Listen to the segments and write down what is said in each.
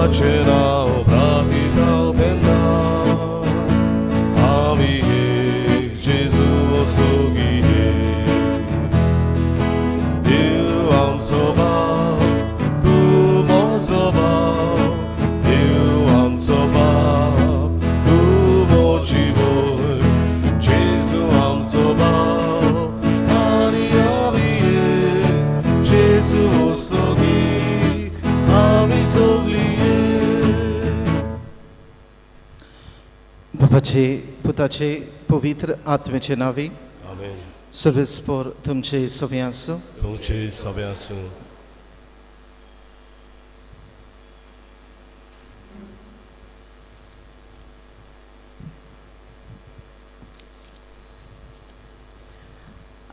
देवाचें नांव प्रातिता तेन्ना आमी एक जेजू सोगी देव आमचो बाप तूं म्हजो बाप देव आमचो बाप तूं म्हजी भयण जेजू आमचो बाप आनी आमी एक जेजू सोगी आमी सगळीं एक. बापाचे पुताचे पवित्र आत्म्याचे नांवे. आमेन. सर्वेस्पोर तुमचे सवे आसूं. तुमचे सगळे आसूं.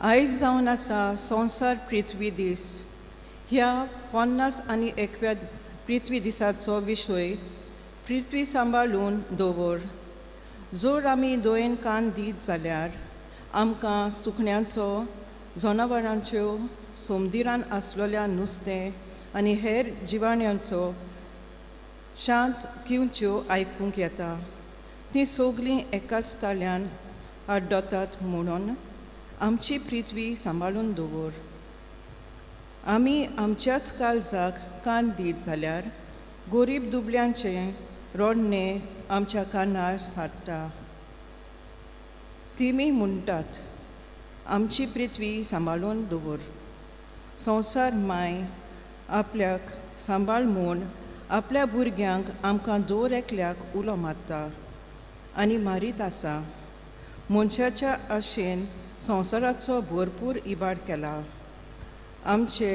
आयज जावन आसा संवसार पृथ्वी दीस. ह्या 51व्या पृथ्वी दिसाचो विशय पृथ्वी सांबाळून दवर. जर आमी दोयेन कान दीत जाल्यार आमकां सुकण्यांचो, जनावरांच्यो, सोमदिरान आसलेल्या नुस्तें आनी हेर जिवाण्यांचो शांत किंवच्यो आयकूंक येता. तीं सगलीं एकाच ताळ्यान आड्डतात म्हणून आमची पृथ्वी सांबाळून दवर. आमी आमच्याच काळजाक कान दीत जाल्यार गोरीब दुबल्यांचें रडणें आमच्या कानार सादता. तिमी म्हणटात आमची पृथ्वी सांबाळून दवर. संवसार माय आपल्याक सांबाळ म्हूण आपल्या भुरग्यांक आमकां दर एकल्याक उलो मारता आनी मारीत आसा. मनशाच्या आशेन संवसाराचो भरपूर इबाड केला. आमचे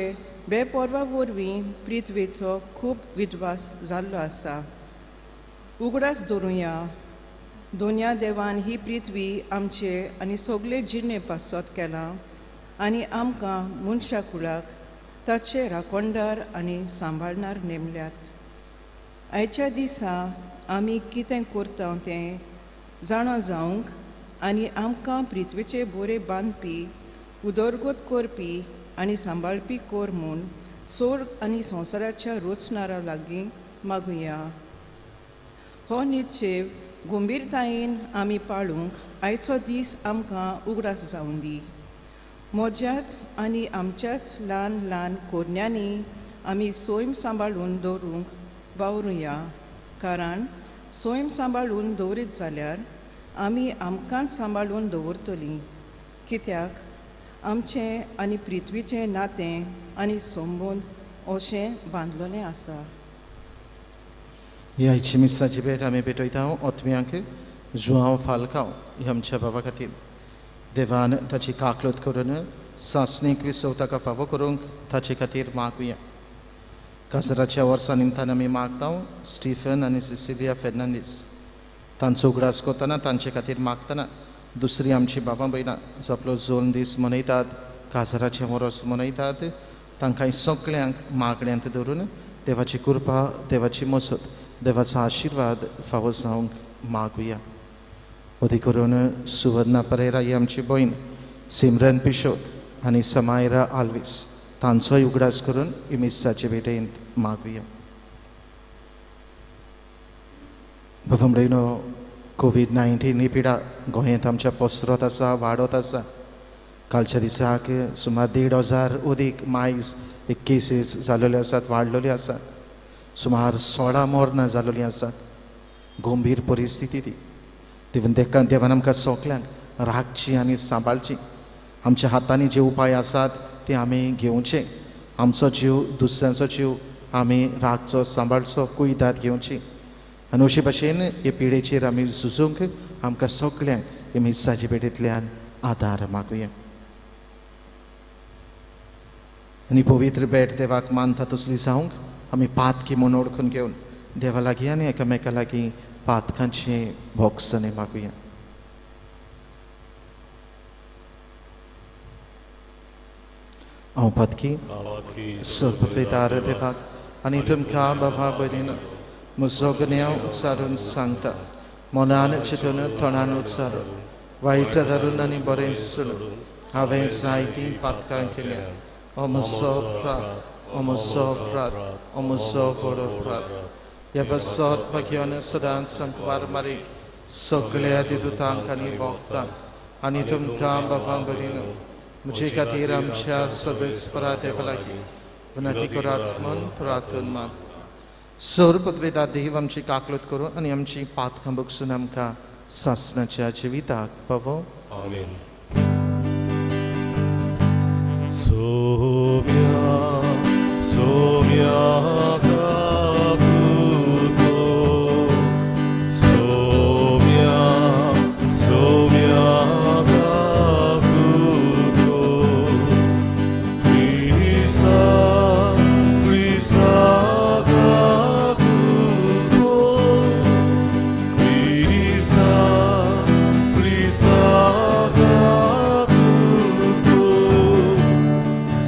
बेपर्वा वरवीं पृथ्वेचो खूब विद्वास जाल्लो आसा. उगडास दवरुया, दोनया देवान ही पृथ्वी आमचे आनी सगळे जिणे पासत केलां आनी आमकां मनशा कुळाक ताचे राखणदार आनी सांबाळणार नेमल्यात. आयच्या दिसा आमी कितें करता तें जाणा जावंक आनी आमकां पृथ्वीचे बोरे बांदपी, उदरगत करपी आनी सांबाळपी कोर म्हूण सोर्ग आनी संवसाराच्या रचणारा लागीं मागुया. हो निश्चेव गंभीरतायेन आमी पाळूंक आयचो दीस आमकां उगडास जावं दी. म्हज्याच आनी आमच्याच ल्हान ल्हान कोरण्यांनी आमी सैम सांबाळून दवरूंक वावरुया, कारण सैम सांबाळून दवरीत जाल्यार आमी आमकांच सांबाळून दवरतलीं. कित्याक आमचें आनी पृथ्वीचें नातें आनी संबंद अशें बांदलेलें आसा. ह्या आयची मिसाची भेट आमी भेटयता ओतम्यांक जुआंव फालकांव ह्या आमच्या बाबा खातीर. देवान ताची काकलत करून सासणीक विसव ताका फावो करूंक ताचे खातीर मागुया. काजराच्या वर्सा निमतान आमी मागता स्टिफन आनी सिसिलिया फेर्नांडीस तांचो उगडास करतना तांचे खातीर मागतना दुसरी आमची बाबा भयणां जो आपलो जोन दीस मनयतात, काजराचें वर्स मनयतात, तांकां सगल्यांक मागण्यांत धरून देवाची कृपा, देवाची मसत, देवाचो आशिर्वाद फावो जावंक मागुया. अदी करून सुवर्णा परेरा ही आमची भयण, सिमरन पिशोत आनी समायरा आल्वीस तांचोय उगडास करून ही मिसाचे भेटेंत मागुया. बाबा भयणो, कोवीड-19 ही पिडा गोंयांत आमच्या पसरत आसा, वाडत आसा. कालच्या दिसाक सुमार 1,500 अदीक मायज एक केसीस जाल्ल्यो आसात, वाडलेल्यो आसात. सुमार 16 मरणां जाल्लीं आसात. गंभीर परिस्थिती ती. देवन देवान आमकां सगल्यांक राखची आनी सांबाळची. आमच्या हातांनी जे उपाय आसात ते आमी घेवचे. आमचो जीव, दुसऱ्यांचो जीव आमी राखचो, सांबाळचो, कुयदाद घेवची. आनी अशे भाशेन हे पिडेचेर आमी झुजूंक आमकां सगल्यांक हे मिसाचे भेटेंतल्यान आदार मागुया. आनी पवित्र भेट देवाक मानता तसली जावंक आमी पातकी म्हूण ओळखून घेवन देवा लागीं आनी एकामेका लागीं पातकांचें भोगसणें मागुया. हांव पातकी सर्वपत्वेदार देवाक आनी तुमकां बाबा भयणीन म्हजो गुन्यांव उच्चारून सांगता. मनान चिंतून तोंडान उच्चारून, वायट धरून आनी बरें सोडून हांवें जायतीं पातकां केल्या. हो म्हजो अपराध, हो म्हजो अपराध, हो म्हजो व्हड अपराध. ह्या बसत भाग्यान सदांच संकवार मारीक सगळ्या दिदुतांक आनी भोगतांक आनी तुमकां बाबां भरीन म्हजे खातीर आमच्या सर्वेस्परा देवा लागीं विनंती करात म्हूण प्रार्थना मागता. सर पदवेदार देव आमची काकलूत करूं आनी आमची पातकां बगसून आमकां सासणाच्या जिविताक पावो. आमेन. सोम्या सोम्या काकुतो, सोम्या सोम्या काकुतो, क्रिसा क्रिसा काकुतो, क्रिसा क्रिसा काकुतो,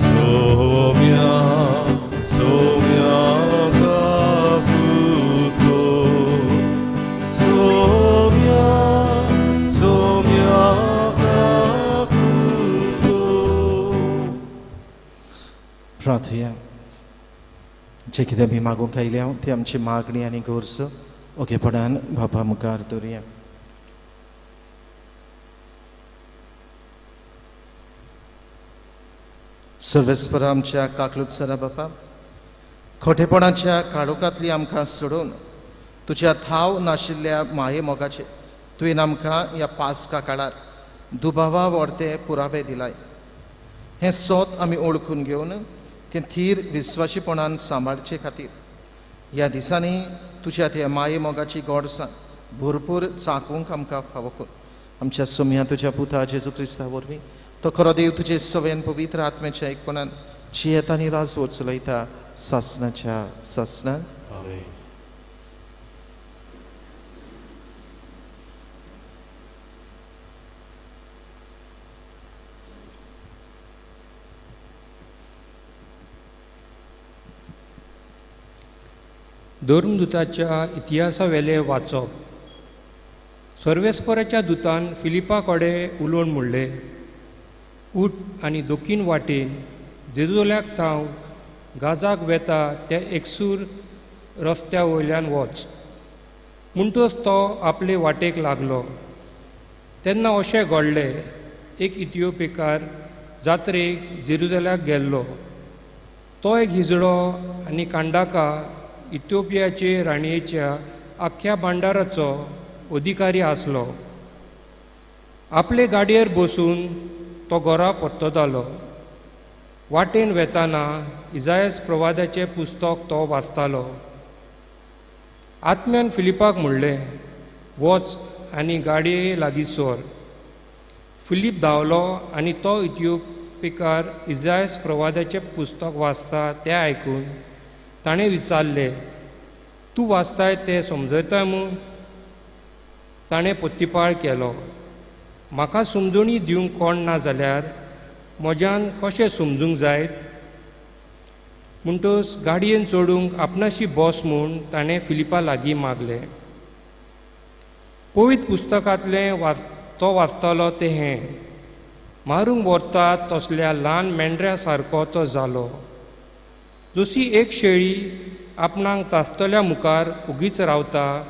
सोम्या सोम्या काकुतो, सोम्या सोम्या काकुतो. प्रार्थया. जे कितें आमी मागूंक आयल्या ती आमची मागणी आनी गरज ओगेपणान बापा मुखार दवरुया. सर्वेस्परा आमच्या काकलूत सरा बापा, खोटेपणाच्या काळोखांतली आमकां सोडून तुज्या थाव नाशिल्ल्या माये मोगाचे तुवें आमकां ह्या पास्का काळार दुबावा व्हडते पुरावे दिलाय. हें सोत आमी ओळखून घेवन तें थीर विस्वाशीपणान सांबाळचे खातीर ह्या दिसांनी तुज्या त्या माये मोगाची गोडसाण भरपूर चाकूंक आमकां फावो कर. आमच्या सोम्या तुज्या पुता जेजू क्रिस्ता वरवीं तो खरो देव तुजे सवेन पवित्र आत्म्याच्या एकपणान जियेता आनी राजवट चलयता सासणाच्या सासणाक. आमेन. धर्मदुताच्या इतिहासावेलें वाचप. सर्वेस्पराच्या दुतान फिलिपा कडेन उलोवन म्हणलें, उठ आनी दोकीन वाटेन जेरुजल्याक थावन गाजाक वेता त्या एकसूर रस्त्या वयल्यान वच. म्हणटच तो आपले वाटेक लागलो. तेन्ना अशें घडलें, एक इथिओपियकार जात्रेक जेरुजल्याक गेल्लो. तो एक हिजडो आनी कांडाका इथिओपियाचे राणयेच्या आख्ख्या भांडाराचो अधिकारी आसलो. आपले गाडयेर बसून तो घरा परततालो. वाटेन वेताना इजायस प्रवादाचें पुस्तक तो वाचतालो. आत्म्यान फिलिपाक म्हणलें, वच आनी गाडये लागीं सर. फिलीप धांवलो आनी तो इथिओपिकार इजायस प्रवादाचें पुस्तक वाचता तें आयकून ताणें विचारलें, तूं वाचताय तें समजयताय मूं? ताणें प्रतिपाळ केलो, म्हाका समजणी दिवंक कोण ना जाल्यार म्हज्यान कशें समजूंक जायत? म्हणटच गाडयेन चडूंक आपणाशी बस म्हूण ताणें फिलिपा लागीं मागलें. पवित्र पुस्तकांतलें तो वाचतालो तें हें, मारूंक व्हरतात तसल्या ल्हान मेंढऱ्या सारको तो जालो. जशी एक शेळी आपणाक चाचतल्या मुखार ओगीच रावता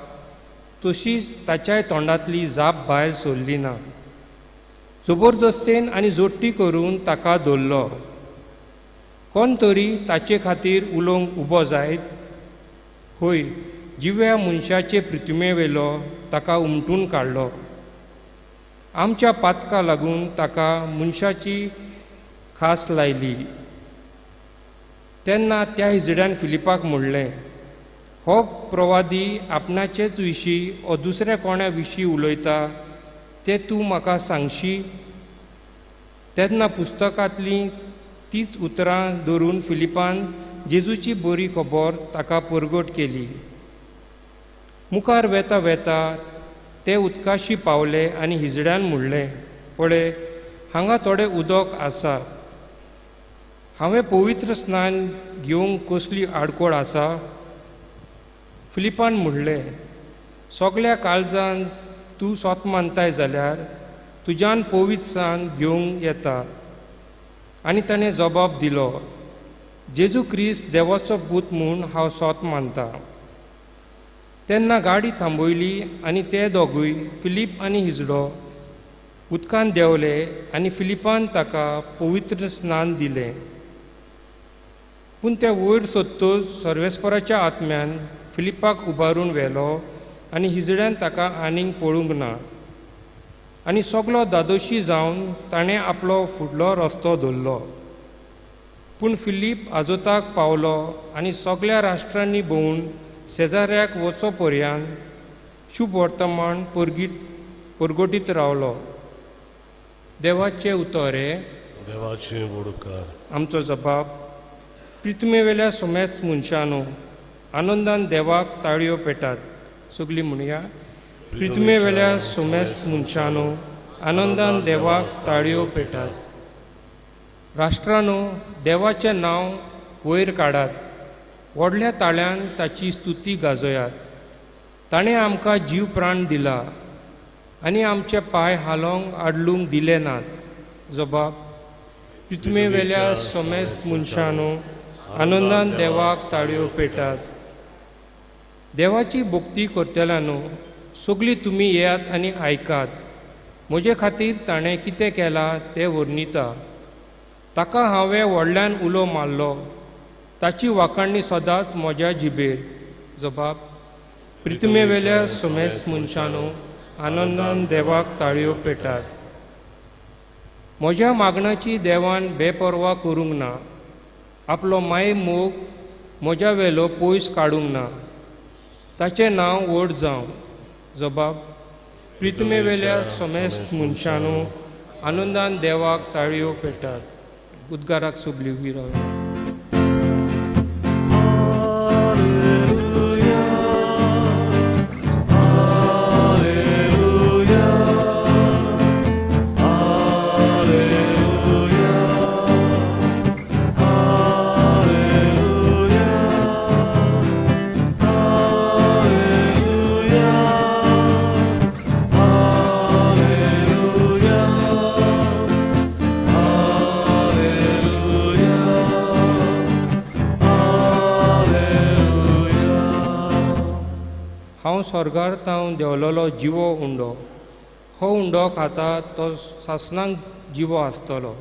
तशीच ताच्याय तोंडांतली जाप भायर सरली ना. जबरदस्तेन आनी जोडटी करून ताका धरलो. कोण तरी ताचे खातीर उलोवंक उबो जायत? हय, जिव्या मनशाचे प्रतिमेवेलो ताका उमटून काडलो. आमच्या पातका लागून ताका मनशाची खास लायली. तेन्ना त्या हिजड्यान फिलिपाक म्हणलें, हो प्रवादी आपणाचेच विशीं ओ दुसऱ्या कोणा विशीं उलयता तें तूं म्हाका सांगशी? तेन्ना पुस्तकांतलीं तीच उतरां धरून फिलिपान जेजूची बरी खबर ताका परगट केली. मुखार वेता वेता ते उदकाशी पावले आनी हिजड्यान म्हणलें, पळय हांगा थोडें उदक आसा, हांवें पवित्र स्नान घेवंक कसली आडखळ आसा? फिलिपान म्हणलें, सगल्या काळजान तूं सोत मानताय जाल्यार तुज्यान पवित्र स्नान घेवंक येता. आनी ताणें जबाब दिलो, जेजू क्रिस्त देवाचो पूत म्हूण हांव सोत मानता. तेन्ना गाडी थांबयली आनी ते दोगूय फिलीप आनी हिजडो उदकांत देंवले आनी फिलिपान ताका पवित्र स्नान दिलें. पूण ते वयर सोदतच सर्वेस्पराच्या आत्म्यान फिलिपाक उबारून व्हेलो आनी हिजड्यान ताका आनीक पळोवंक ना. आनी सगलो दादोशी जावन ताणें आपलो फुडलो रस्तो धरलो. पूण फिलीप आजोताक पावलो आनी सगल्या राष्ट्रांनी भोंवून शेजाऱ्याक वचो पर्यान शुभ वर्तमान परगटीत रावलो. देवाचें उतर हें देवाचें वडकार. आमचो जबाब. पृथ्वीवेल्या समेस्त मनशांनो आनंदान देवाक ताळयो पेटात. सगळीं म्हणया, पृथ्वीवेल्या समेस्त मनशांनो आनंदान देवाक ताळयो पेटात. राष्ट्रांनो देवाचें नांव वयर काडात, व्हडल्या ताळ्यान ताची स्तुती गाजयात. ताणें आमकां जीव प्राण दिला आनी आमचे पांय हालोवंक आडलूंक दिले नात. जबाब. पृथ्वीवेल्या समेस्त मनशांनो आनंदान देवाक ताळयो पेटात. देवाची भक्ती करतल्यानो सगळीं तुमी येयात आनी आयकात. म्हजे खातीर ताणें कितें केलां तें वर्णिता. ताका हांवें व्हडल्यान उलो मारलो, ताची वाखाणणी सदांच म्हज्या जिबेर. जबाब. पृथ्वीवेल्या समेस्त मनशांनो आनंदान देवाक ताळयो पेटात. म्हज्या मागण्याची देवान बेपर्वा करूंक ना, आपलो माय मोग म्हज्या वेलो पयस काडूंक ना. ताचें नांव व्हड जावं. जबाब. पृथ्वीवेल्या समेस्त मनशांनो आनंदान देवाक ताळयो पेटात. उद्गाराक सोबली उबी रावया. हांव स्वर्गार तावन देंवलेलो जिवो उंडो. हो उंडो खाता तो सासणाक जिवो आसतलो.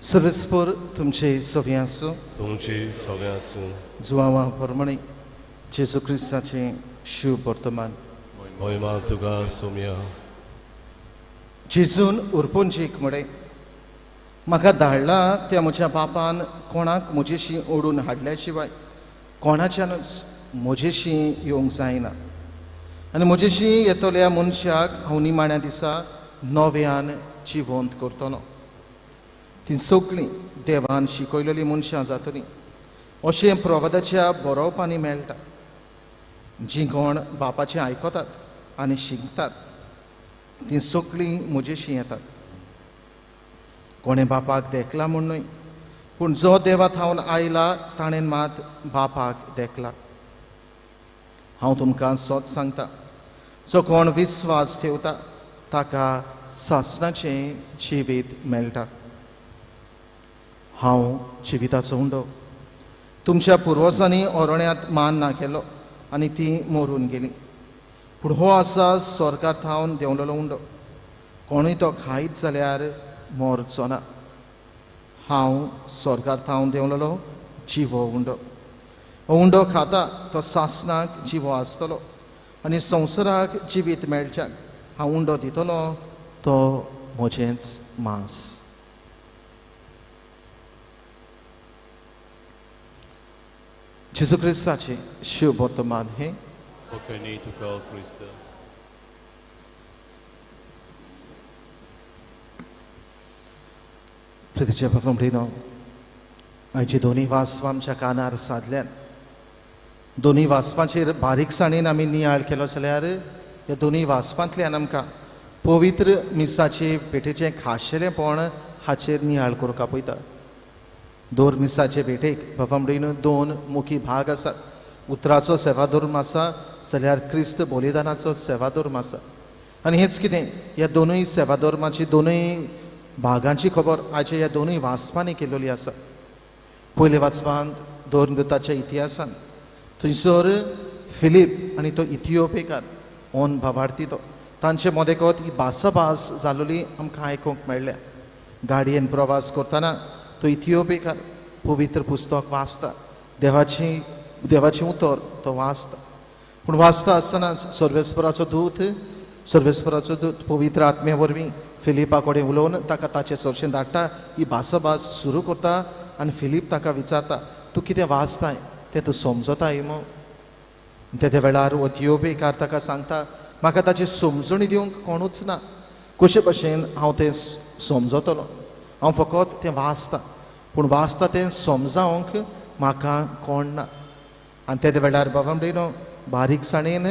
सर्वेस्पर तुमचे सवे आसूं, तुमचे सवे आसूं. जुवावा प्रमाणे जेजू क्रिस्ताचें शुभ वर्तमान. महिमा तुका सोम्या. जेजून उरपोंजीक म्हळें, म्हाका धाडला त्या म्हज्या बापान कोणाक म्हजेशी ओडून हाडल्या शिवाय कोणाच्यानूच म्हजेशी येवंक जायना. आनी म्हजेशी येतल्या मनशाक हांव निमाण्या दिसा नव्यान जिवंत करतलो. ती सगळीं देवान शिकयलेलीं मनशां जातलीं अशें प्रवादाच्या बरोवपांनी मेळटा. जीं कोण बापाचें आयकतात आनी शिकतात तीं सगळीं म्हजेशीं येतात. कोणें बापाक देखला म्हूण न्हय, पूण जो देवा थावन आयला ताणें मात बापाक देखला. हांव तुमकां सत सांगता, जो कोण विस्वास ठेवता ताका सासणाचें जिवीत मेळटा. हांव जिविताचो उंडो. तुमच्या पुर्वजांनी ओरण्यांत मान ना केलो आनी ती मरून गेली. पूण हो आसा स्वर्गार थावन देंवलेलो उंडो. कोणूय तो खायत जाल्यार मरचो ना. हांव स्वर्गार थावन देंवलेलो जिवो उंडो. हो उंडो खाता तो सासणाक जिवो आसतलो आनी संवसाराक जिवीत मेळच्याक हांव उंडो दितलो तो म्हजेंच मांस. जेजू क्रिस्ताचें शुभ वर्तमान हें. प्रितीच्या भावा भयणींनो, आयची दोनूय वाचपां आमच्या कानार सादल्यान, दोनूय वाचपांचेर बारीकसाणेन आमी नियाळ केलो जाल्यार ह्या दोनूय वाचपांतल्यान आमकां पवित्र मिसाचे भेटेचें खाशेलेंपण हाचेर नियाळ करूंक आपयता. दोर मिसाचे भेटेक बाबा दोन मुखी भाग आसात. उतराचो सेवाधर्म आसा जाल्यार क्रिस्त बलिदानाचो सेवाधर्म आसा. आनी हेंच कितें ह्या दोनूय सेवाधर्माची दोनूय भागांची खबर आयच्या ह्या दोनूय वाचपांनी केल्ली आसा. पयले वाचपांत दोन दुताच्या इतिहासान थंयसर फिलीप आनी तो इथिओपेकार ओन भावार्थी तो तांचे मदेगत ही भासाभास जालोली आमकां आयकूंक मेळ्ळ्या. गाडयेन प्रवास करतना तो इथिओपेकार पवित्र पुस्तक वाचता, देवाचें उतर तो वाचता. पूण वाचता आसतनाच सर्वेस्पराचो दूत पवित्र आत्म्या वरवीं फिलिपा कडेन उलोवन ताका ताचे सरशेन धाडटा. ही भासाभास सुरू करता आनी फिलीप ताका विचारता, तूं कितें वाचताय तें तूं समजताय मो? तेदे वेळार इथिओपेकार ताका सांगता, म्हाका ताची समजणी दिवंक कोणूच ना, कशे भशेन हांव तें समजतलो? हांव फकत तें वाचता, पूण वाचता तें समजावंक म्हाका कोण ना. आनी तेदे वेळार बाबा म्हणलो बारीकसाणेन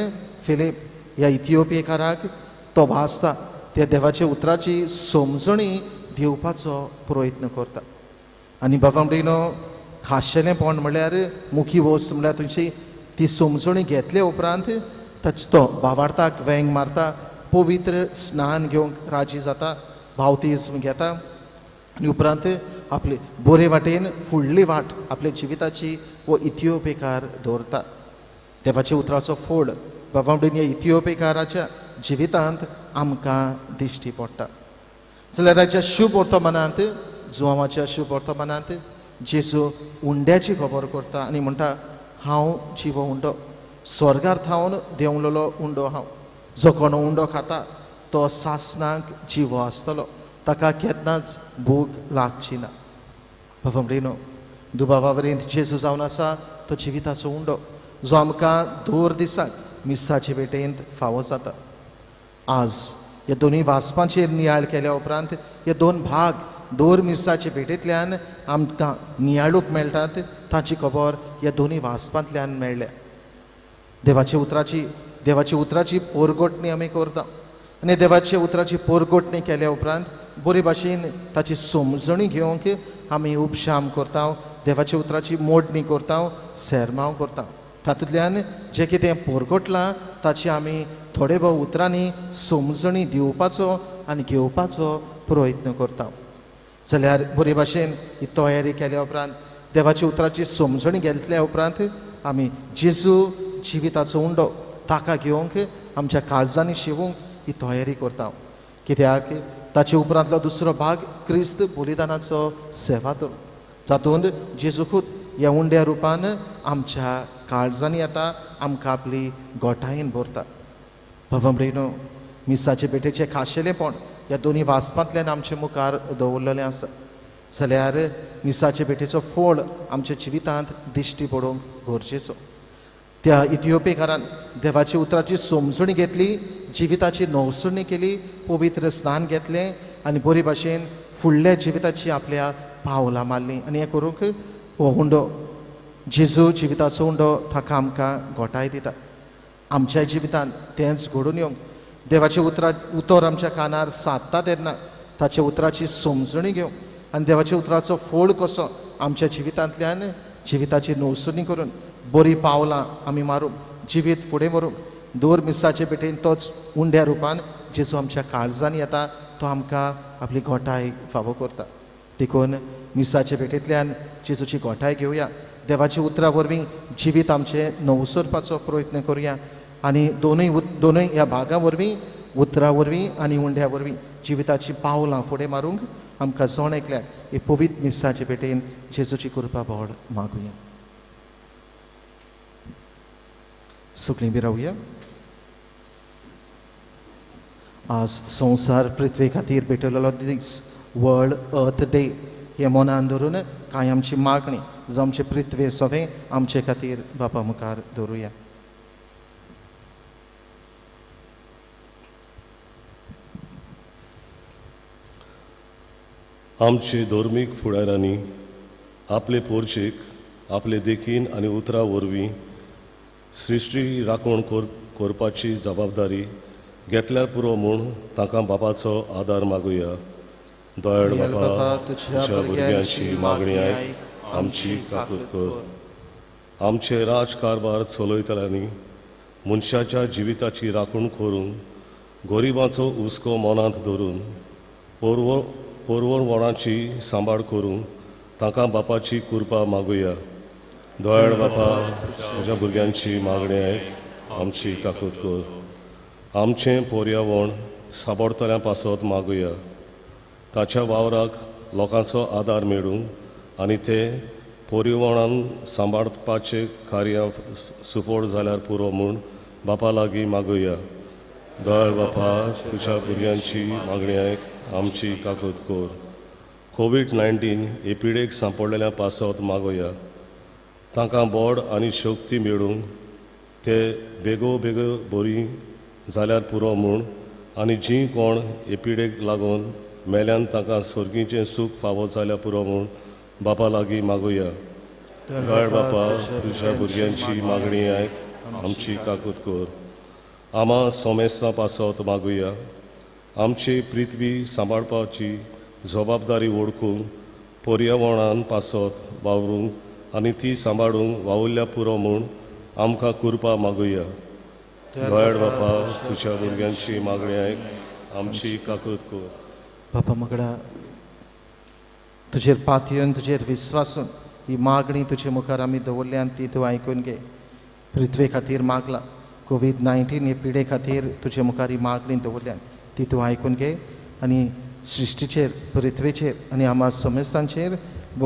फिलीप ह्या इथिओपियेकाराक तो वाचता त्या देवाच्या उतराची समजणी दिवपाचो प्रयत्न करता. आनी बाबा म्हणलो खाशेलेंपण म्हणल्यार मुखी वस्त म्हणल्यार तुमची ती समजणी घेतले उपरांत ताचो तो भावार्थाक वेंग मारता, पवित्र स्नान घेवंक राजी जाता, बावतिज्म घेता आनी उपरांत आपले बरे वाटेन फुडली वाट आपल्या जिविताची वो इथिओपेकार दवरता. देवाच्या उतराचो फोड बाबा म्हणून ह्या इथिओपेकाराच्या जिवितांत आमकां दिश्टी पडटा. जाल्यार ताच्या शुभ वर्तमानांत, जुवांवाच्या शुभ वर्तमानांत जेजू उंड्याची खबर करता आनी म्हणटा, हांव जिवो उंडो, स्वर्गार थावन देंवलेलो उंडो हांव, जो कोण उंडो खाता तो सासणाक जिवो आसतलो, ताका केन्नाच भूक लागची ना. बाबा म्हणलो दुबावा वरींत जेजू जावन आसा तो जिविताचो उंडो जो आमकां दर दिसाक मिसाचे भेटेंत फावो जाता. आज ह्या दोनूय वाचपांचेर नियाळ केल्या उपरांत हे दोन भाग दोर मिसाचे भेटेंतल्यान आमकां नियाळूंक मेळटात, ताची खबर ह्या दोनूय वाचपांतल्यान मेळ्ळ्या. देवाच्या उतराची पोरगोटणी आमी करता आनी देवाच्या उतराची पोरगोटणी केल्या उपरांत बरे भाशेन ताची समजणी घेवंक आमी उपशाम करता, देवाच्या उतराची मोडणी करता, सेरमांव करता. तातूंतल्यान जें कितें पोरगोटलां ताची आमी थोडे भोव उतरांनी समजणी दिवपाचो आनी घेवपाचो प्रयत्न करता. जाल्यार बरे भाशेन ही तयारी केल्या उपरांत देवाच्या उतराची समजणी घेतल्या उपरांत आमी जेजू जिविताचो उंडो ताका घेवंक आमच्या काळजांनी शिवूंक ही तयारी करता. कित्याक ताचे उपरांतलो दुसरो भाग क्रिस्त बलिदानाचो सेवादोर जातूंत जेजू खूद ह्या उंड्या रुपान आमच्या काळजांनी येता, आमकां आपली गोठायेन भरता. बाबा भयणो, मिसाचे भेटेचें खाशेलेंपण ह्या दोनूय वाचपांतल्यान आमचे मुखार दवरलेलें आसा. जाल्यार मिसाचे भेटेचो फोड आमच्या जिवितांत दिश्टी पडूंक गरजेचो. त्या इथिओपेकारान देवाच्या उतराची समजणी घेतली, जिविताची नवसणी केली, पवित्र स्नान घेतलें आनी बरे भाशेन फुडल्या जिविताची आपल्या पावलां मारलीं. आनी हें करूंक हो उंडो जेजू जिविताचो उंडो ताका आमकां गोठाय दिता. आमच्या जिवितांत तेंच घडून येवंक देवाचें उतर आमच्या कानार सादता तेन्ना ताच्या उतराची समजणी घेवंक आनी देवाच्या उतराचो फोड कसो आमच्या जिवितांतल्यान जिविताची नवसणी करून बरीं पावलां आमी मारूंक, जिवीत फुडें व्हरूंक दर मिसाचे भेटेन तोच उंड्या रुपान जेजू आमच्या काळजांनी येता, तो आमकां आपली गोठाय फावो करता. देखून मिसाचे भेटेंतल्यान जेजूची गोठाय घेवया, देवाच्या उतरा वरवीं जिवीत आमचें नवसरपाचो प्रयत्न करुया आनी दोनूय ह्या भागां वरवीं, उतरा वरवीं आनी उंड्या वरवीं जिविताचीं पावलां फुडें मारूंक आमकां जण एकल्याक हे पवित्र मिसाचे भेटेन जेजूची कृपा भोड मागुया. सगळीं बी रावया. आज संवसार पृथ्वे खातीर भेटवलेलो दीस वर्ल्ड अर्थ डे हे मनान धरून कांय आमची मागणी जावं आमचे पृथ्वे सवें आमचे खातीर बापा मुखार दवरुया. आमचे धर्मीक फुडारांनी आपले पोरचेक आपले देखीन आनी उतरां वरवीं सृश्टी राखण करपाची जबाबदारी घेतल्यार पुरो म्हूण तांकां बापाचो आदार मागुया. दयाळ बापा, तुज्या भुरग्यांची मागणी आयक, आमची काकूत कर. आमचे राजकारभार चलयतल्यांनी मनशाच्या जिविताची राखण करून गरिबांचो हुस्को मनांत धरून पोरवणाची सांबाळ करून तांकां बापाची कृपा मागुया. दयाळ बापा, तुज्या भुरग्यांची मागणी आयक, आमची काकूत कर. आमचें पर्यावरण साबडतल्या पासत मागुया. ताच्या वावराक लोकांचो आदार मेळूंक आनी ते पर्यावरणान सांबाळपाचें कार्य सुफळ जाल्यार पुरो म्हूण बापा लागीं मागुया. दयाळ बापा, तुज्या भुरग्यांची मागणी आयक, आमची काकूत कर. कोवीड-19 हे पिडेक सांपडलेल्या पासत मागुया. तांकां बोड आनी शक्ती मेळूंक ते बेगो बेगो बरी जाल्यार पुरो म्हूण आनी जीं कोण हे पिडेक लागून मेल्यान तांकां सर्गीचें सूख फावो जाल्यार पुरो म्हूण बापा लागीं मागुया. दयाळ बापा, तुज्या भुरग्यांची मागणी आयक, आमची काकूत कर. आमा सोमेस्तां पासत मागुया. आमची पृथ्वी सांबाळपाची जबाबदारी वळखूंक पर्यावरणान पासत वावरूंक आनी ती सांबाळूंक वावुरल्या पुरो म्हूण आमकां कृपा मागुया. दयाळ बापा, तुज्या भुरग्यांची मागणी आयक, आमची काकूत कर. बापा मगडा, तुजेर पातयेवन तुजेर विस्वासून ही मागणी तुजे मुखार आमी दवरल्या ती तूं आयकून घे. पृथ्वे खातीर मागला, कोवीड-19 हे पिडे खातीर तुजे मुखार ही मागणी दवरल्या ती तूं आयकून घे आनी सृश्टीचेर, पृथ्वेचेर आनी आमा समेस्तांचेर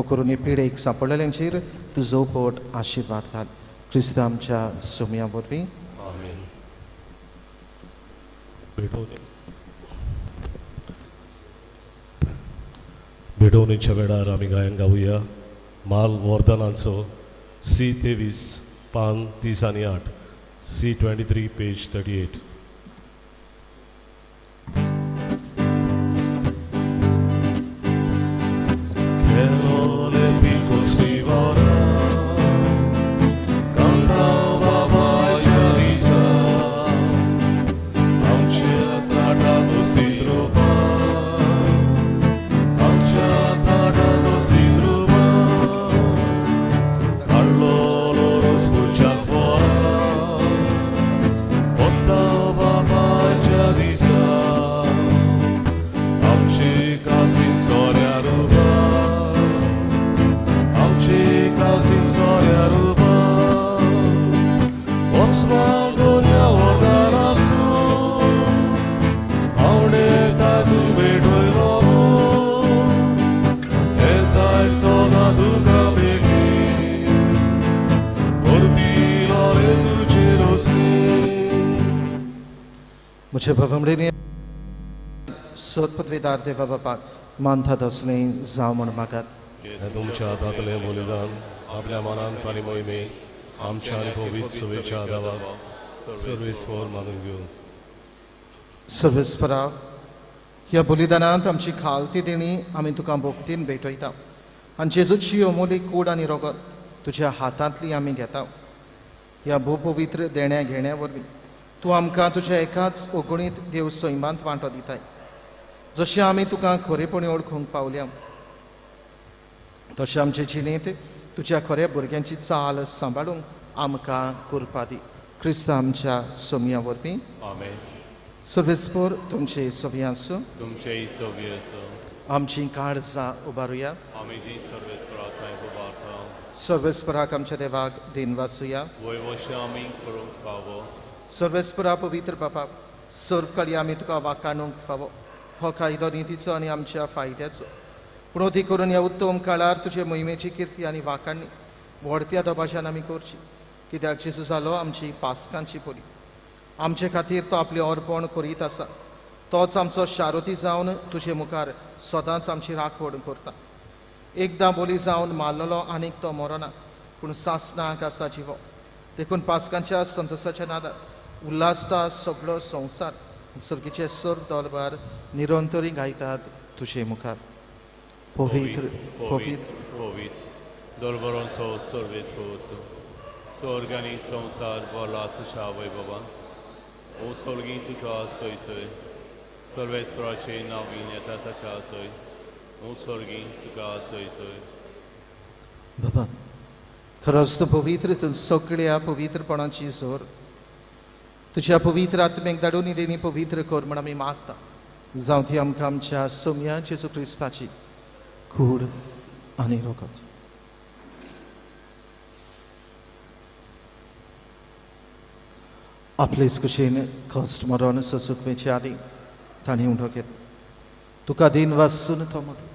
करून हे पिडेक सांपडलेल्यांचेर तुजो पोट आशिर्वाद घाल. क्रिस्त आमच्या सोमया वरवीं. आमेन. भेटवणीच्या वेळार आमी गायन गावया माल वर्धनाचो सी 23 पान 30 आनी 8, सी 23 पेज 38. मुझे भवमडीने सोदपदवीदार देवा बापाक मानतात असले जावं म्हूण मागात. तुमच्या हातांतलें बलिदान आपल्या मनान आनी मोहिमेन आमच्या आनी पवित्र सभेच्या देवाक सर्वेस्पर मानून घेवन. सर्वेस्परा, ह्या बलिदानांत आमची खालती देणी आमी तुका भक्तीन भेटयता आनी जेजूची अमोली कूड आनी रगत तुज्या हातांतली आमी घेता. ह्या भोवपवित्र देण्या घेण्या वरवीं तूं आमकां तुज्या एकाच अगणीत देव सैमांत वांटो दिताय. जशें आमी तुका खरेपणी वळखूंक पावल्या तशें आमचे जिणेंत तुज्या खऱ्या भुरग्यांची चाल सांबाळूंक आमकां कृपा दी. क्रिस्त आमच्या सोमया वरवीं. आमेन. सर्वेस्पर तुमचे सवी आसूं. तुमचेय सवी आसूं. आमची काळजां उबारुया. आमी जी सर्वेस्परा थंय उबारता. सर्वेस्पराक आमच्या देवाक देनवासुया. वयवशें आमी करूंक फावो. सर्वेस्परा पवित्र बापा, सर्व काळी आमी तुका वाकाणूंक फावो. हो कायदो नितीचो आनी आमच्या फायद्याचो, पूण अदीक करून ह्या उत्तम काळार तुजे मोहिमेची किर्ती आनी वाकाणणी व्हडत्या दबाज्यान आमी करची. कित्याक जेजू जालो आमची पासकांची बोली. आमचे खातीर तो आपलें अर्पण करीत आसा. तोच आमचो शारोती जावन तुजे मुखार सदांच आमची राखण करता. एकदां बोली जावन मारलेलो आनीक तो मरना, पूण सासणाक आसा जिवो. देखून पासकांच्या संतोसाच्या नादार उल्हासता सगळो संवसार. सर्गीचे सर्व दरबार निरंतरी गायतात तुजे मुखार. पवित्र पवित्र पवित्र दरबरोंचो सर्वेस पवत स्वर्ग आनी संवसार भरला तुज्या वैभवान ओ स्वर्गी तुका सोय सोय सर्वेस्पराचे नांवीन येता ताका सोय ओ स्वर्गी तुका सोय सोय. बाबा खरोच तूं पवित्र, तूं सगळ्या पवित्रपणाची जोर तुज्या पवित्र आत्म्याक धाडून देणी पवित्र कर म्हण आमी मागता. जावं ती आमकां आमच्या सोम्या जेजू क्रिस्ताची कूड आनी रोगत. आपलेच कुशीन कश्ट मरण सोसूंक वेचे आदीं तांणी उठो घेतलो. तुका दिन वासून तो म्हटलो,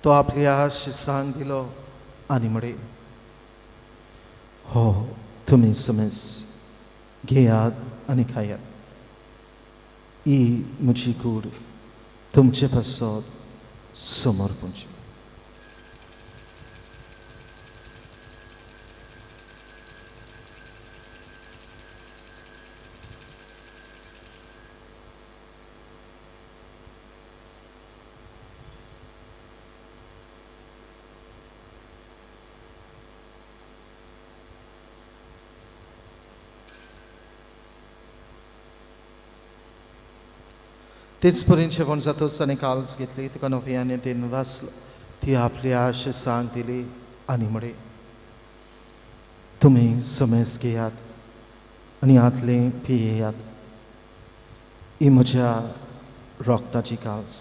तो आपल्या शिसांक दिलो आनी म्हळे, हो तुमी समेज घेयात आनी खायात, ही म्हजी कूड तुमचे पासत समर्पणची. तेच परीन जेवण जातच ताणें काल्स घेतली, तुका नव्याने दिन वाचलो, ती आपल्या शिसांक दिली आनी म्हळे, तुमी समेज घेयात आनी हातलें पियेयात, ही म्हज्या रोगताची काल्स,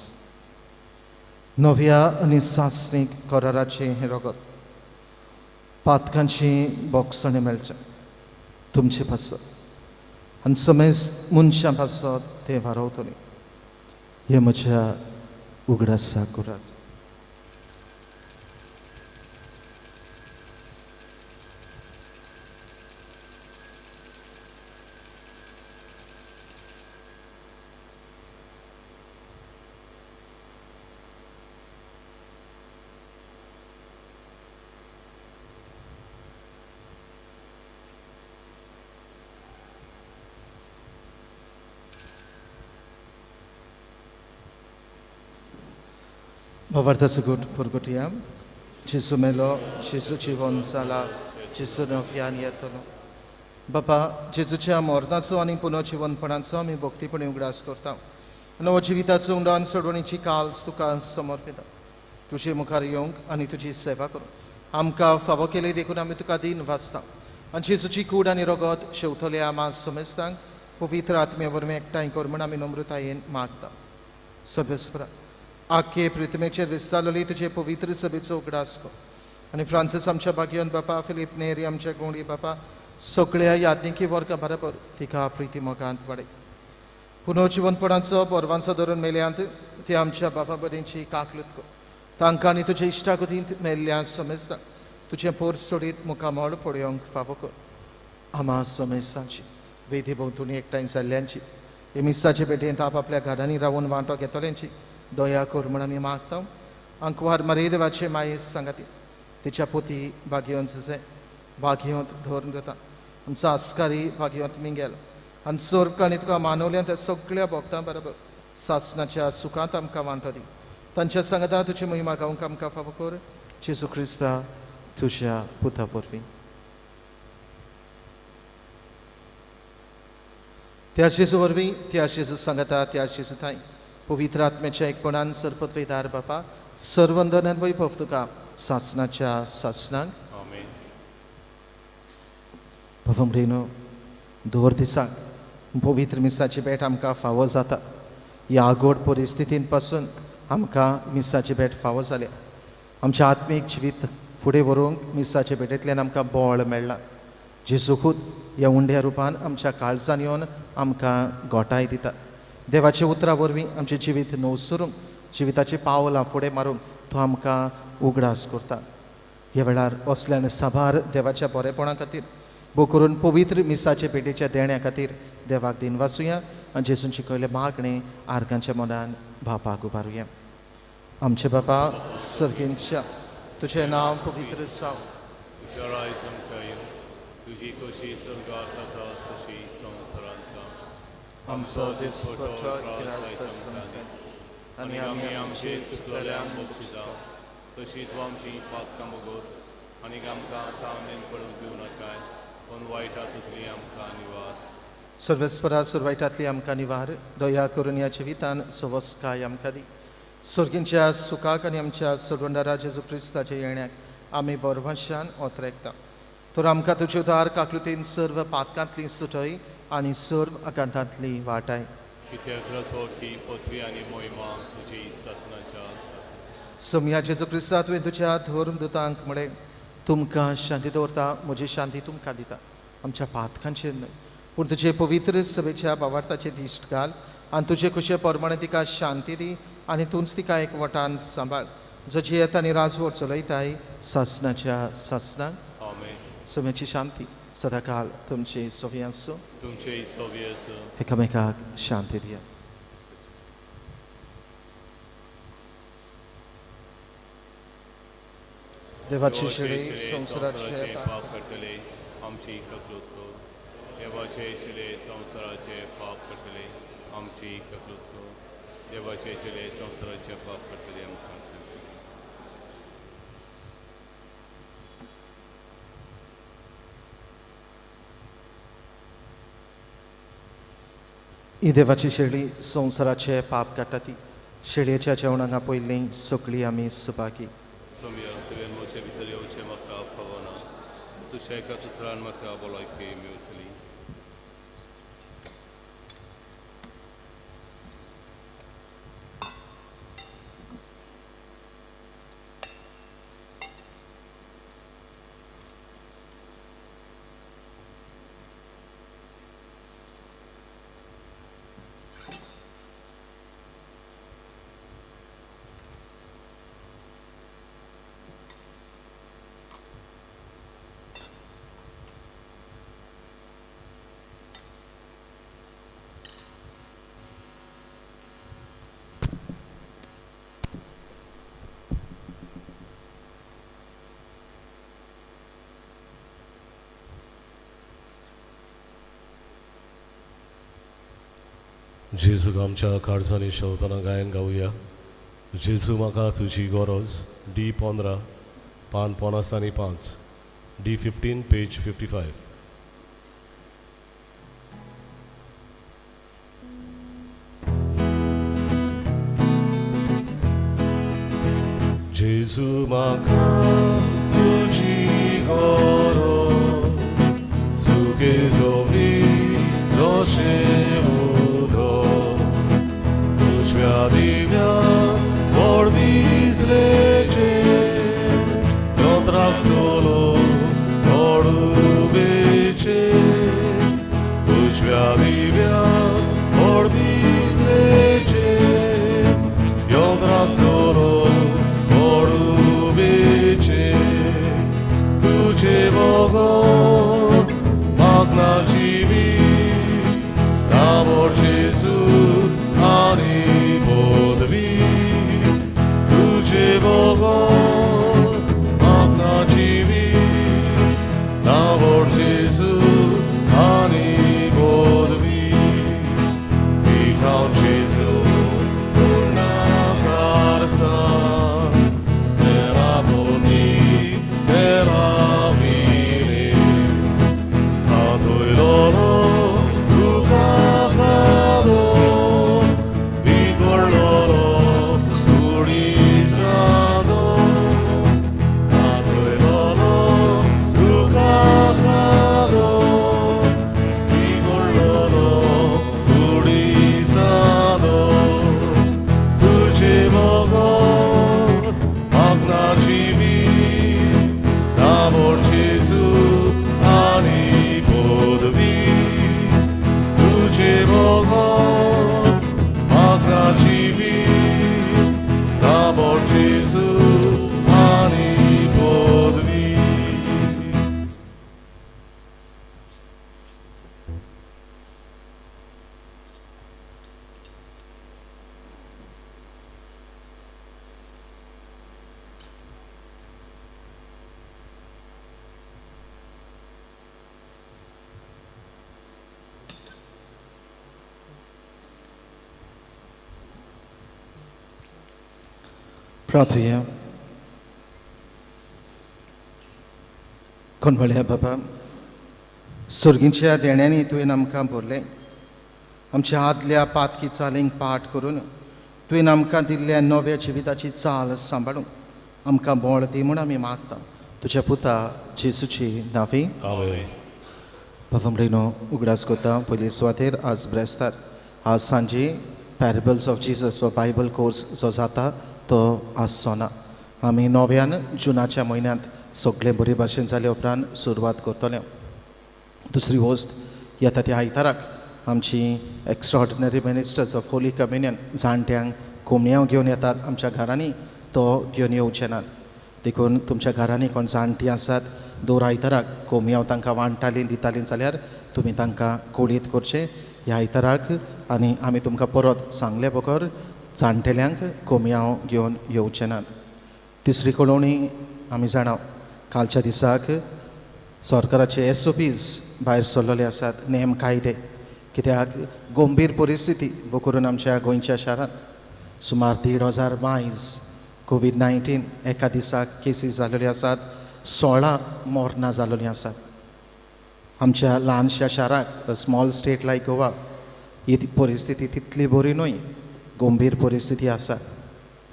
नव्या आनी सासणीक कराराचें हें रगत, पातकांची बोगसणें मेळचें तुमचे पासत आनी समेज मनशां पासत तें वारवतलें. हे म्हज्या उगडासाक करात. भावार्थाचो गोट पुरगुटया. जेजू मेलो, जेजू जिवन जाला, जेजू नव्यान येतलो. बापा, जेजूच्या मरणाचो आनी पुनर्जिवनपणाचो आमी भक्तीपणी उगडास करता. नवो जिविताचो उंडान सोडवणीची काल्स तुका समर्पिता. तुजे मुखार येवंक आनी तुजी सेवा करूंक आमकां फावो केली देखून आमी तुका दिन वाचता. आनी जेजूची कूड आनी रगत शेवतल्या आमा समेस्तांक पवित्र आत्म्या वरवीं एकठांय कर म्हण आमी नम्रतायेन मागता. सर्वेस्परा, आखे पृथ्वीचेर विस्तारलेली तुजे पवित्र सभेचो उगडास कर आनी फ्रांसीस आमच्या भाग्यवंत बापा, फिलीप नेरी आमच्या गुणी बापा, सगळ्या याज्ञिकी वर्गा बरोबर तिका प्रिती मोगांत वाडय. पुनर्जिवनपणाचो बोरवांचो धरून मेल्यांत ती आमच्या बापा बरींची काकलूत कर. तांकां आनी तुजे इश्टागतींत मेल्ल्या समेस्तांक तुजें पोर सोडीत मुखामळ पळोवंक फावो कर. आमा समेस्तांची वेदी भोंवतणी एकठांय जाल्ल्यांची, हे मिसाचे पेटेंत आपआपल्या घरांनी रावून वांटो घेतल्यांची दया कर म्हण आमी मागता. आंकवार मारी देवाचे मायेस सांगाती तिच्या पोती भाग्यवंत जशें भाग्यवंत धरून घेता आमचो आस्कारी भाग्यवंत मिंगेल आनी सर्व आनी तुका मानवल्या त्या सगळ्या भोगतां बरोबर सासनाच्या सुखांत आमकां वांटो दी. तांच्या सांगाता तुजी महिमा गावंक आमकां फावो कर. जेजू क्रिस्ता तुज्या पुता वरवीं. त्या जेजू वरवीं, त्या जेजू सांगाता, त्या जेजू थांय पवित्र आत्म्याच्या एकपणान सरपतवेदार बापा, सर्वंदन वैभव तुका सासनाच्या सासनाक. आमेन. बाबा म्हणेनो, दर दिसाक पवित्र मिसाची भेट आमकां फावो जाता. ह्या आगोड परिस्थितीन पासून आमकां मिसाची भेट फावो जाल्या. आमचें आत्मीक जिवीत फुडें व्हरूंक मिसाचे भेटेंतल्यान आमकां बळ मेळ्ळां. जेजूकूच ह्या उंड्या रुपान आमच्या काळजान येवन आमकां गोठाय दिता. देवाच्या उतरां वरवीं आमचें जिवीत नवसरूंक, जिविताचीं पावलां फुडें मारूंक तो आमकां उगडास करता. ह्या वेळार असल्यान साबार देवाच्या बरेपणा खातीर, भोव करून पवित्र मिसाचे भेटेच्या देण्या खातीर देवाक दिन वाचुया आनी जेजून शिकयलें मागणें आर्गांच्या मनान बापाक उबारुया. आमचे बापा सर्गेंतल्या, तुजें नांव पवित्र जावं, तुज्या राज आमकां येवं, तुजी खोशी स्वर्गार जाता तशी संवसारांत जावं. आमचो दिसपट्टो ग्रास आमकां आनी आमी आमचे चुकलेल्यांक बक्षिता तशी तूं आमची पातकां बोगोस आनी आमकां तावणेन पडूंक दिवं नाकाय, पूण वायटांतली आमकां निवार. सर्वेस्परा सुरवायटांतली आमकां निवार. दया करून ह्या जिवितान सवस्काय आमकां दी. सर्गींच्या सुखाक आनी आमच्या सर्वंडारा जेजू क्रिस्ताच्या येण्याक आमी बरभाशान ओतरेकता. तर आमकां तुजे उदार काकलुतीन सर्व पातकांतली सुटय आनी सर्व आकांतांतली वाटाय. कित्याक रजवटी पृथ्वी आनी मोहिमा तुजी सासणाच्या सासणाक. सोमया जेजू क्रिस्ता, तुवें तुज्या धर्मदुतांक म्हळें, तुमकां शांती दवरता, म्हजी शांती तुमकां दिता. आमच्या पातकांचेर न्हय, पूण तुजे पवित्र सभेच्या भावार्थाचे दिश्ट घाल आनी तुजे खुशे प्रमाणे तिका शांती दी आनी तूंच तिका एक वटान सांबाळ, जशी येता आनी राजवट चलयताय सासणाच्या सासणाक. आमेन. सोम्याची शांती सदाकाल तुमची सोवी आसूं. तुमचे सोवी आसूं. एकामेकाक शांती दियात. देवाची शिडी संवसाराचे पाप काडटले आमची ककलूत कर. देवाचे शिले संवसाराचे पाप काडटले आमची ककलूत कर. देवाचे शिले संवसाराचे पाप काडटले आमकां शांती दी. ही देवाची शेळी संवसाराचे पाप काडटा ती शेळयेच्या जेवणाक पयलीं सगळीं आमी सुभागी. सोम्या, तुवें म्हजे भितर येवचें म्हाका फावना, तुज्या एका उतरान म्हाका भलायकी मेवतली. जेजूक आमच्या काळजांनी शेवतना गायन गावया. जेजू म्हाका तुजी गरज, डी 15, पान 50 आनी 5, डी 15 पेज 55. जेजू म्हाका तुजी गरज, सुके जोबी जशें उदक, उजव्या दिव्या व्हड विजलेचें यंत्राक चलो पडुबेचें, उजव्या दिव्या व्हड विजलेचें यंत्राक चलो पडुबेचें, तुजें बगर म्हाका जिवीत, नामोर जेजू आनी पदवी, तुजें बगर म्हाका जिवीत, नामोर जेजू आनी पदवी, पिठाव जेजू पूर्णाकारसा, तेरा पोटी तेरा विले, हातोयलो तुका कादो, बिगडलो कुडीसादो, हातोयलो तुका कादो, बिगडलो कुडीसादो, तुजें बगर म्हाका जिवीत, नामोर जेजू आनी पदवी, तुजें बगर म्हाका जिवीत, नामोर जेजू आनी पदवी. प्रार्थुया. कोण म्हळ्यार बाबा सर्गींच्या देण्यांनी तुवें आमकां भरलें, आमच्या आदल्या पातकी चालींक पाठ करून तुवें आमकां दिल्ल्या नव्या जिविताची चाल सांबाळूंक आमकां बळ दी म्हूण आमी मागता तुज्या पुता जेजूची नांवी. आमेन. बाबा म्हणलो उगडास करता पयली सुवातेर आज ब्रेस्तार आज सांजे पॅरेबल्स ऑफ जिजस हो बायबल कोर्स जो जाता तो आसचो ना. आमी नव्यान जुनाच्या म्हयन्यांत सगळें बरे भाशेन जाले उपरांत सुरवात करतले. दुसरी वस्त येता त्या आयताराक आमची extraordinary ministers of holy communion जाणट्यांक कोमयांव घेवन येतात आमच्या घरांनी, तो घेवन येवचे नात. देखून तुमच्या घरांनी कोण जाणटीं आसात दर आयताराक कोमयांव तांकां वांट्टालीं दितालीं जाल्यार तुमी तांकां कोळीत करचें ह्या आयताराक. आनी आमी तुमकां परत सांगले बगर जाणटेल्यांक कोमयांव घेवन येवचे नात. तिसरी कळोवणी आमी जाणा कालच्या दिसाक सरकाराचे SOPs भायर सरलेले आसात, नेम कायदे. कित्याक गंभीर परिस्थिती करून आमच्या गोंयच्या शारांत सुमार 1,500 मायज COVID-19 एका दिसाक केसीस जाल्ल्यो आसात, 16 मरणां जाल्लीं आसात. आमच्या ल्हानश्या शाराक स्मॉल स्टेट लायक गोवा ही परिस्थिती तितली बरी न्हय, गंभीर परिस्थिती आसा.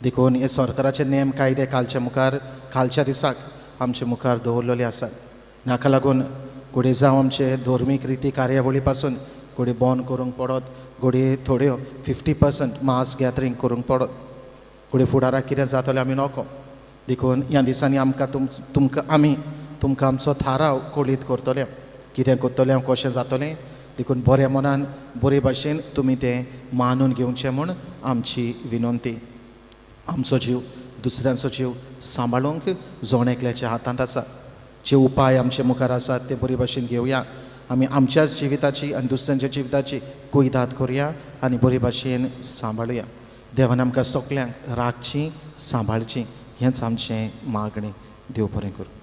देखून हे सरकाराचे नेम कायदे कालच्या मुखार कालच्या दिसाक आमचे मुखार दवरलेले आसात. हाका लागून घडये जावं आमचे धर्मीक रिती कार्यावळी पासून घडये बंद करूंक पडत, घडये थोड्यो 50% मास गॅदरींग करूंक पडत, घडये फुडाराक कितें जातलें आमी नको. देखून ह्या दिसांनी आमकां तुमकां आमी तुमकां आमचो थाराव कळीत करतले, कितें करतलें कशें जातलें. देखून बऱ्या मनान बरे भाशेन तुमी तें मानून घेवचें म्हूण आमची विनंती. आमचो जीव दुसऱ्यांचो जीव सांबाळूंक जण एकल्याच्या हातांत आसा. जे उपाय आमचे मुखार आसात ते बरे भाशेन घेवया. आमी आमच्याच जिविताची आनी दुसऱ्यांच्या जिविताची कुयदाद करुया आनी बरे भाशेन सांबाळुया. देवान आमकां सगल्यांक राखची सांबाळची हेंच आमचें मागणें. देव बरें करूं.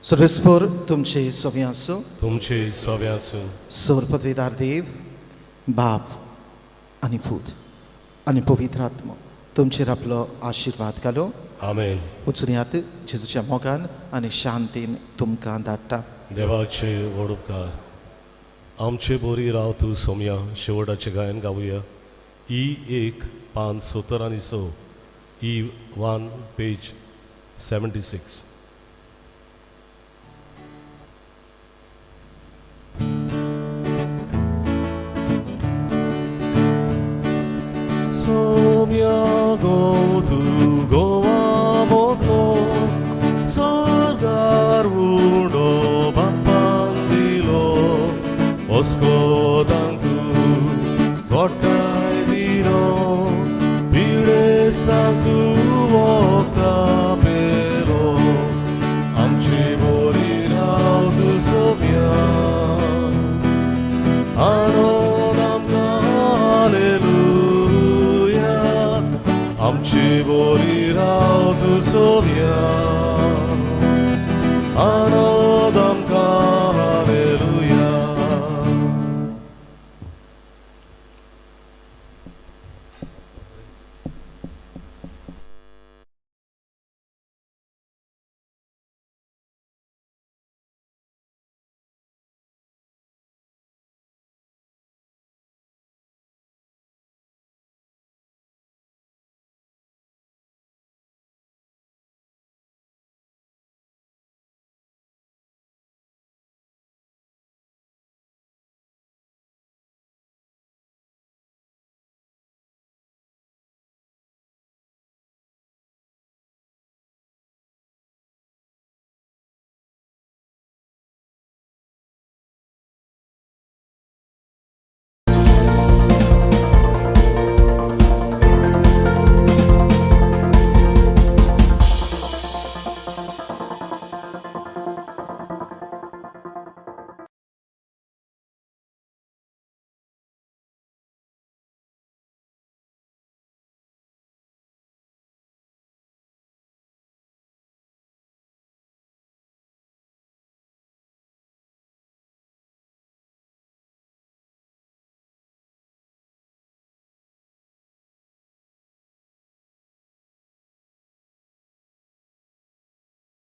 सर्वेस्पर तुमचे सव्या आसूं, तुमचे सव्या आसूं. सर्वपदवीदार देव बाप आनी पूत आनी पवित्र आत्मो तुमचेर आपलो आशिर्वाद घालो. आमेन. वचुनयात जेजूच्या मोगान आनी शांतीन तुमकां धाडटा. देवाचे व्हड उपकार. आमचे बोरी राव तूं सोमया शेवटाचें गायन गावया. E 1 पान 70 आनी 6, E 1 page 76. Somya go to Goa motlo Sargar uno bapandilo Osko tantu gotai dino Pide santu okta pelo Amche bori rao tu somya Anodam hallelujah. Amche bori rao tu somya.